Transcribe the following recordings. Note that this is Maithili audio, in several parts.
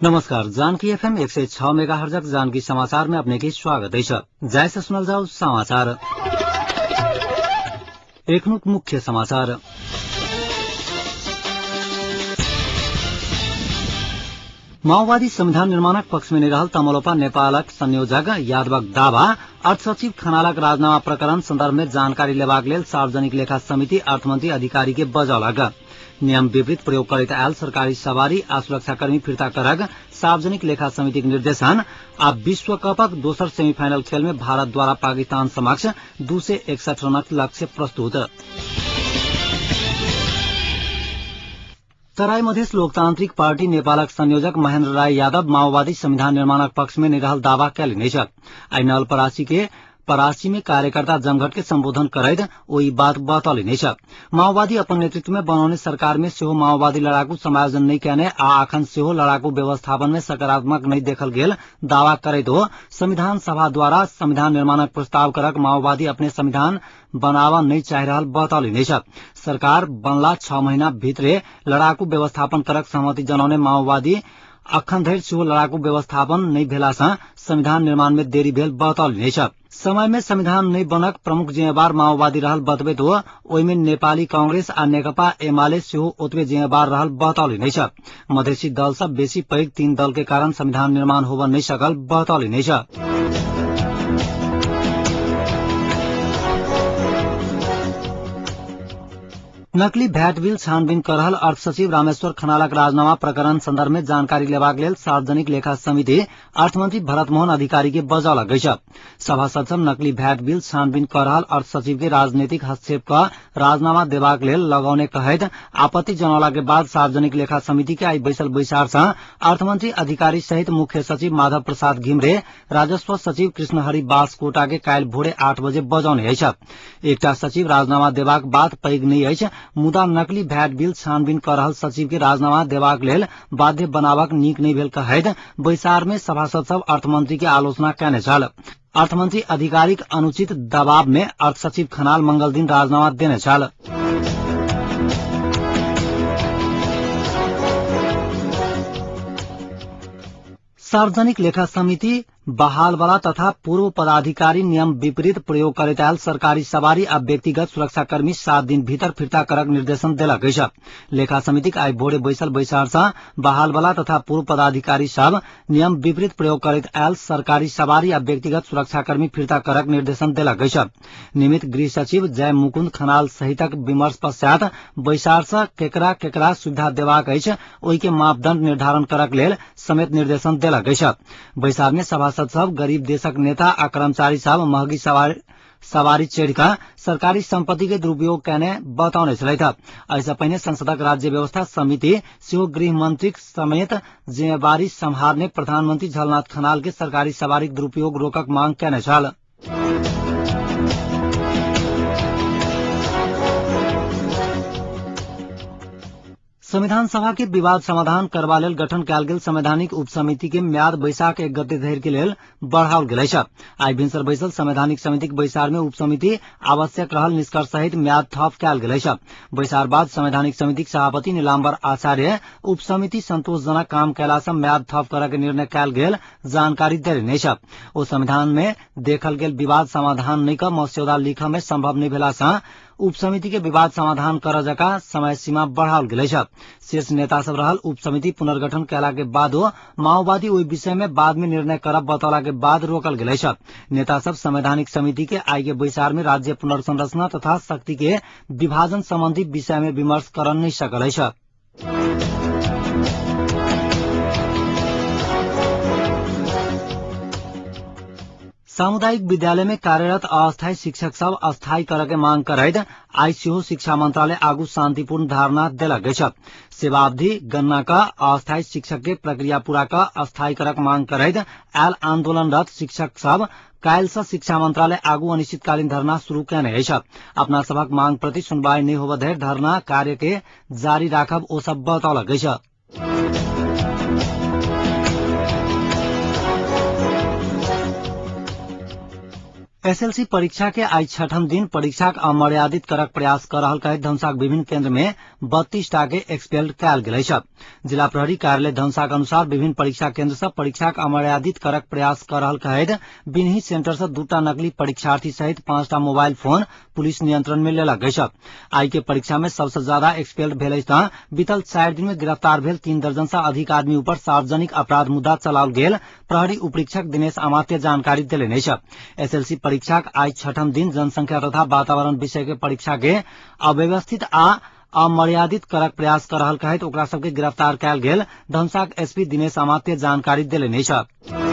नमस्कार, जानकी एफएम 106 मेगाहर्जक जानकी समाचार में अपने के स्वागत है। जय से सुनल जाओ समाचार। एखनुक मुख्य समाचार। माओवादी संविधान निर्माणक पक्ष में रहल तमलोपा नेपालक संयोजक यादवक दावा। अर्थ सचिव खनालक राजीनामा प्रकरण संदर्भ में जानकारी लेबाक लेल सार्वजनिक लेखा समिति अर्थमंत्री अधिकारी के बजौलक। नियम विपरीत प्रयोग करैत आयल सरकारी सवारी आ सुरक्षाकर्मी फिर्ता करक सार्वजनिक लेखा समितिक निर्देशन। आ विश्व कपक दोसर सेमीफाइनल खेल में भारत द्वारा पाकिस्तान समक्ष 261 रनक लक्ष्य प्रस्तुत। तराई मधेस लोकतांत्रिक पार्टी नेपालक संयोजक महेन्द्र राय यादव माओवादी संविधान निर्माणक पक्ष में निरहल दावा कयलनि अछि। आइ नवलपरासी के परासी में कार्यकर्ता जमघट के संबोधन करैत ओ ई बात बतौलनि अछि। माओवादी अपन नेतृत्व में बनौने सरकार में सेहो माओवादी लड़ाकू समायोजन नहि कयने आ अखन सेहो लड़ाकू व्यवस्थापन में सकारात्मक नहि देखल गेल दावा करैत ओ संविधान सभा द्वारा संविधान निर्माणक प्रस्ताव करक माओवादी अपने संविधान बनावा नहि चाहि रहल बतौलनि अछि। सरकार बनला 6 महीना भीतरे लड़ाकू व्यवस्थापन करक सहमति जनौने माओवादी अखन धरि सेहो लड़ाकू व्यवस्थापन नहि भेला सँ संविधान निर्माण में देरी भेल बतौलनि अछि। समय में संविधान नहि बनक प्रमुख जिम्मेवार माओवादी रहल बतबैत ओ ओहिमे नेपाली कांग्रेस आ नेकपा एमाले सेहो ओतबे जिम्मेवार रहल बतौलनि अछि। मधेसी दल सब बेसी पैघ 3 दल के कारण संविधान निर्माण होबऽ नहि सकल बतौलनि अछि। नकली भ्याट बिल छानबिन कर रहल अर्थ सचिव रामेश्वर खनालक राजीनामा प्रकरण संदर्भ में जानकारी लेबाक लेल सार्वजनिक लेखा समिति अर्थमंत्री भरतमोहन अधिकारी के बजौलक अछि। सभासद सब नकली भ्याट बिल छानबिन कर रहल अर्थ सचिव के राजनीतिक हस्तक्षेप क राजीनामा देबाक लेल लगौने कहैत आपत्ति जनौला के बाद सार्वजनिक लेखा समिति के आइ बैसल बैसार सँ अर्थमंत्री अधिकारी सहित मुख्य सचिव माधव प्रसाद घिमरे, राजस्व सचिव कृष्णहरि बासकोटा के काल्हि भोरे 8 बजे बजौने अछि। एकटा सचिव राजीनामा देबाक बात पैघ नहि अछि, मुदा नकली भ्याट बिल छानबिन क रहल सचिव के राजीनामा देबाक लेल बाध्य बनाबक नीक नहि भेल कहैत बैसार में सभासद सब अर्थमंत्री के आलोचना कयने छल। अर्थमंत्री अधिकारीक अनुचित दबाव में अर्थ सचिव खनाल मंगल दिन राजीनामा देने छल। सार्वजनिक लेखा समिति बहाल वाला तथा पूर्व पदाधिकारी नियम विपरीत प्रयोग करैत आयल सरकारी सवारी आ व्यक्तिगत सुरक्षाकर्मी 7 दिन भीतर फिर्ता करक निर्देशन देलक अछि। लेखा समितिक आइ भोरे बैसल बैसार सँ बहाल वाला तथा पूर्व पदाधिकारी सब नियम विपरीत प्रयोग करैत आयल सरकारी सवारी आ व्यक्तिगत सुरक्षाकर्मी फिर्ता करक निर्देशन देलक अछि। निमित्त गृह सचिव जय मुकुंद खनाल सहितक विमर्श पश्चात बैसार सँ केकरा केकरा सुविधा देबाक अछि ओहि के मापदंड निर्धारण करक लेल समेत निर्देशन देलक अछि। बैसार में सभासद सब गरीब देशक नेता आ कर्मचारी सब महगी सवारी चढ़ि कऽ सरकारी संपत्ति के दुरुपयोग कयने बतौने छलथि। एहिसँ पहिने संसदक राज्य व्यवस्था समिति सेहो गृह मंत्रीक समेत जिम्मेवारी सम्हारने प्रधानमंत्री झलनाथ खनाल के सरकारी सवारीक दुरुपयोग रोकक मांग कयने छल। संविधान सभा के विवाद समाधान करबा लेल गठन कयल गेल संवैधानिक उप समिति के म्याद बैसाख 1 गते धरि के लेल बढ़ाओल गेल अछि। आइ भिनसर बैसल संवैधानिक समितिक बैसार में उप समिति आवश्यक रहल निष्कर्ष सहित म्याद थप कयल गेल अछि। बैसार बाद संवैधानिक समितिक सभापति नीलाम्बर आचार्य उप समिति संतोषजनक काम कयला सँ म्याद थप करऽ के निर्णय कयल गेल जानकारी देलनि अछि। ओ संविधान में देखल गेल विवाद समाधान नहि कऽ मस्यौदा लिखऽ में संभव नहि भेला सँ उप समिति के विवाद समाधान करऽ जकाँ समय सीमा बढ़ाओल गेल अछि। शीर्ष नेता सब रहल उप समिति पुनर्गठन कयला के बादो माओवादी ओहि विषय में बाद में निर्णय करब बतौला के बाद रोकल गेल अछि। नेता सब संवैधानिक समिति के आइ के बैसार में राज्य पुनर्संरचना तथा शक्ति के विभाजन संबंधी विषय में विमर्श करऽ नहि सकल अछि। सामुदायिक विद्यालय में कार्यरत अस्थायी शिक्षक सब अस्थायी करऽ के मांग करैत आइ सेहो शिक्षा मंत्रालय आगू शांतिपूर्ण धारणा देलक अछि। सेवावधि गणना क अस्थायी शिक्षक के प्रक्रिया पूरा क अस्थायी करक मांग करैत आयल आंदोलनरत शिक्षक सब काल्हि सँ शिक्षा मंत्रालय आगू अनिश्चितकालीन धरना शुरू कयने अछि। अपना सभक मांग प्रति सुनवाई नहि होबय धरि धरना कार्य के जारी राखब ओ सब बतौलक अछि। एसएलसी परीक्षा के आई छठम दिन परीक्षाक अमर्यादित करक प्रयास कर रहल कहैत धनुषाक विभिन्न केन्द्र में 32 टा के एक्सपेल्ड कयल गेल अछि। जिला प्रहरी कार्यालय धनुषाक अनुसार विभिन्न परीक्षा केन्द्र सँ परीक्षाक अमर्यादित करक प्रयास कर रहल कहैत बिनही सेंटर सँ 2टा नकली परीक्षार्थी सहित 5टा मोबाइल फोन पुलिस नियंत्रण में लेलक अछि। आई के परीक्षा में सबसे ज्यादा एक्सपेल्ड भेल अछि त बीतल 4 दिन में गिरफ्तार भेल 3 दर्जन सँ अधिक आदमी ऊपर सार्वजनिक अपराध मुद्दा चलाओल गेल प्रहरी उपरीक्षक दिनेश अमात्य जानकारी देलनि अछि। एसएलसी परीक्षाक आई छठम दिन जनसंख्या तथा वातावरण विषय के परीक्षा के अव्यवस्थित आ अमर्यादित करक प्रयास कर रहल कहैत ओकरा सबके गिरफ्तार कयल गेल धनुषाक एसपी दिनेश अमात्य जानकारी देलनि अछि।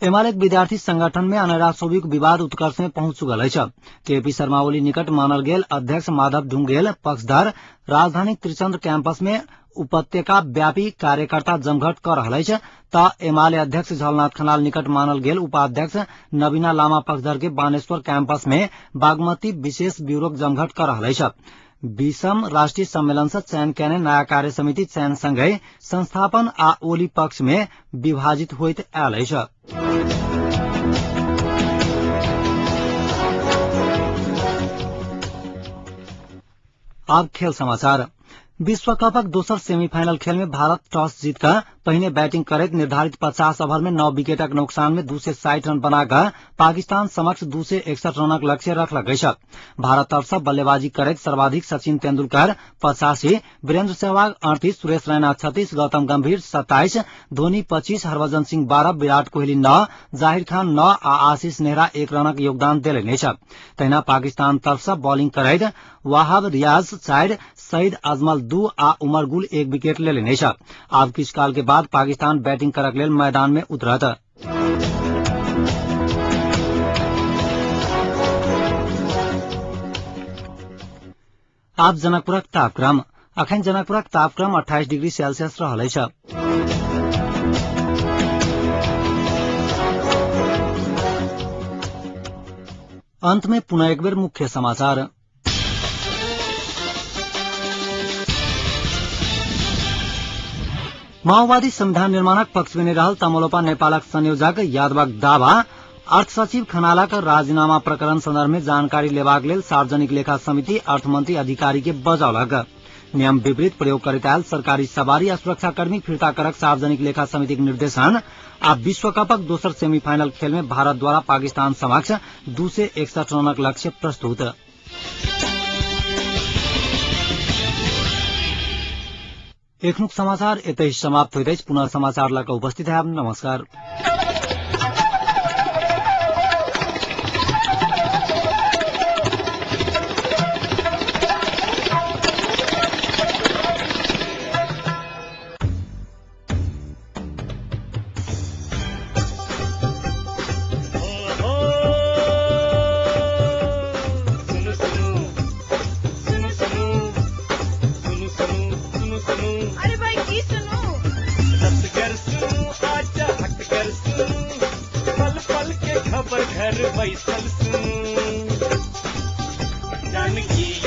एमाले विद्यार्थी संगठन में अनैरा सोबीक विवाद उत्कर्ष में पहुंच चुकल अछि। केपी शर्मा ओली निकट मानल गेल अध्यक्ष माधव ढुंगेल पक्षधर राजधानी त्रिचंद्र कैंपस में उपत्यका व्यापी कार्यकर्ता जमघट कर रहल अछि त एमाले अध्यक्ष झलनाथ खनाल निकट मानल गेल उपाध्यक्ष नवीना लामा पक्षधर के बानेश्वर कैंपस में बागमती विशेष ब्यूरो जमघट कर रहल अछि। 20म राष्ट्रीय सम्मेलन से चयन केने नया कार्य समिति चयन संगै संस्थापन आ ओली पक्ष में विभाजित होइत आयल अछि। आब खेल समाचार। विश्व कपक दोसर सेमीफाइनल खेल में भारत टॉस जीतकर पहिने बैटिंग करैत निर्धारित 50 ओवर में 9 विकेटक नुकसान में 260 रन बनाकर पाकिस्तान समक्ष 261 रनक लक्ष्य रखलक अछि। भारत तरफ सँ बल्लेबाजी करैत सर्वाधिक सचिन तेंदुलकर 85, वीरेंद्र सहवाग 38, सुरेश रैना 36, गौतम गंभीर 27, धोनी 25, हरभजन सिंह 12, विराट कोहली 9, जाहिर खान 9 आ आशीष नेहरा 1 रनक योगदान देलनि अछि। तहिना पाकिस्तान तरफ सँ बॉलिंग करैत वाहब रियाज 4, सईद अजमल 2 आ उमर गुल 1 विकेट लेलनि अछि। आब किछु काल के बाद पाकिस्तान बैटिंग करक लेल मैदान में उतरत। आब जनकपुरक तापक्रम। अखन जनकपुरक तापक्रम 28 डिग्री सेल्सियस रहल अछि। अंत में पुनः एक बेर मुख्य समाचार। माओवादी संविधान निर्माणक पक्ष में रहल तमलोपा नेपालक संयोजक यादवक दावा। अर्थ सचिव खनालक राजीनामा प्रकरण संदर्भ में जानकारी लेबाक लेल सार्वजनिक लेखा समिति अर्थमंत्री अधिकारी के बजौलक। नियम विपरीत प्रयोग करैत आयल सरकारी सवारी आ सुरक्षाकर्मी फिर्ता करक सार्वजनिक लेखा समितिक निर्देशन। आ विश्वकपक दोसर सेमीफाइनल खेल में भारत द्वारा पाकिस्तान समक्ष 261 रनक लक्ष्य प्रस्तुत। एखनुक समाचार एतहि समाप्त होइत अछि। पुनः समाचार लऽ कऽ उपस्थित हैब। नमस्कार। अरे भाई की सुनू, आजा हट कर सुनू, पल पल के खबर घर बैसल सुनू, जानकी